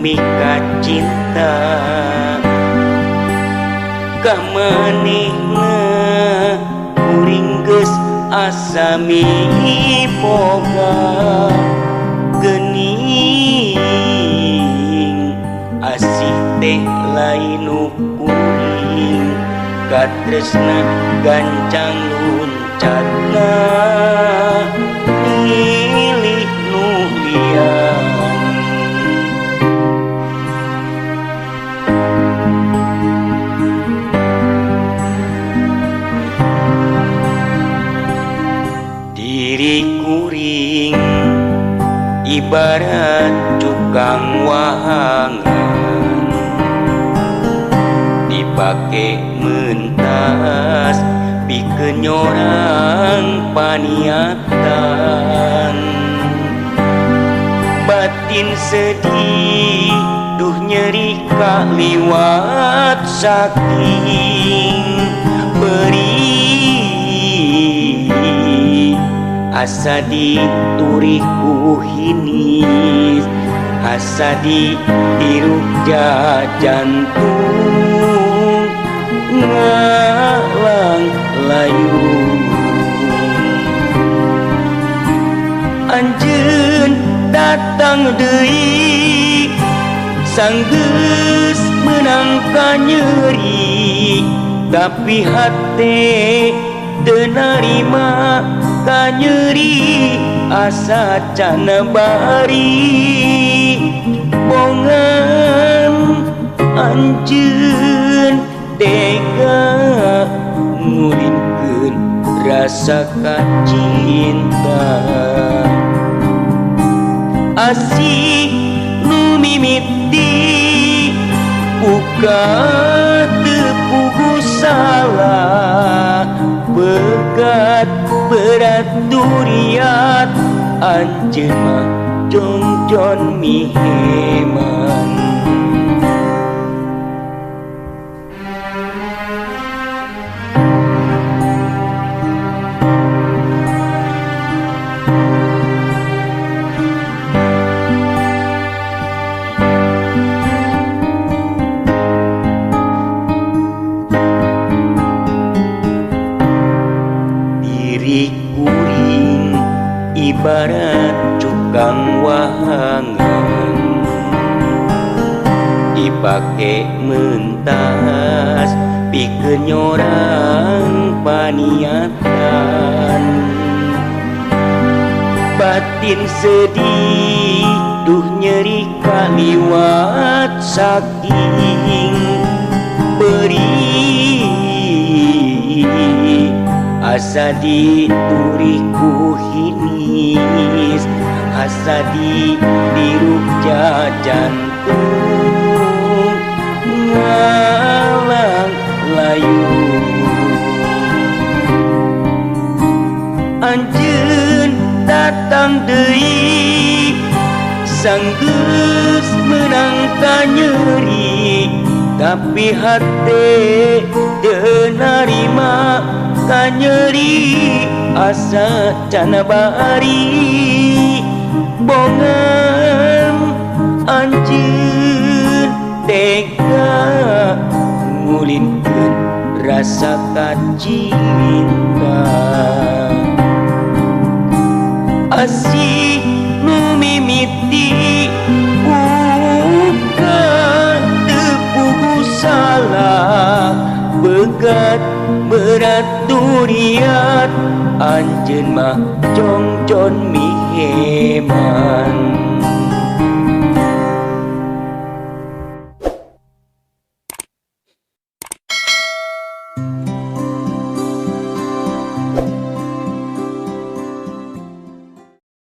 mika cinta ka manehna, kuring geus asa miboga geuning. Asih teh lain nu kuring, katresna gancang luncatna, milih nu lian. Diri kuring ibarat cukang wahangan, dipake mentas pikeun nyorang paniatan. Batin sedih, duh nyeri kaliwat saking perih, asa diturih ku hinis, asa dirukja jantung ngalang layung. Anjeun datang deui, sanggeus meunang kanyeri, tapi hate teu narima kanyeri, asa can bari bongan. Anjeun tega ngulinkeun rasa kacinta. Asih nu mimiti buka teu puguh salah, pegat berat duriat, anjeun mah jongjon miheman. Diri kuring ibarat cukang wahangan, dipake mentas pikeun nyorang paniatan. Batin sedih, duh nyeri kaliwat saking perih, asa diturih ku hinis, asa dirukja jantung ngalang layung. Anjeun datang deui, sanggeus meunang kanyeri, tapi hate teu narima kanyeri, asa can bari bongan. Anjeun tega ngulinkeun rasa kacinta. Asih nu mimiti buka teu puguh salah, begat berat duriat, anjeun mah jongjon miheman.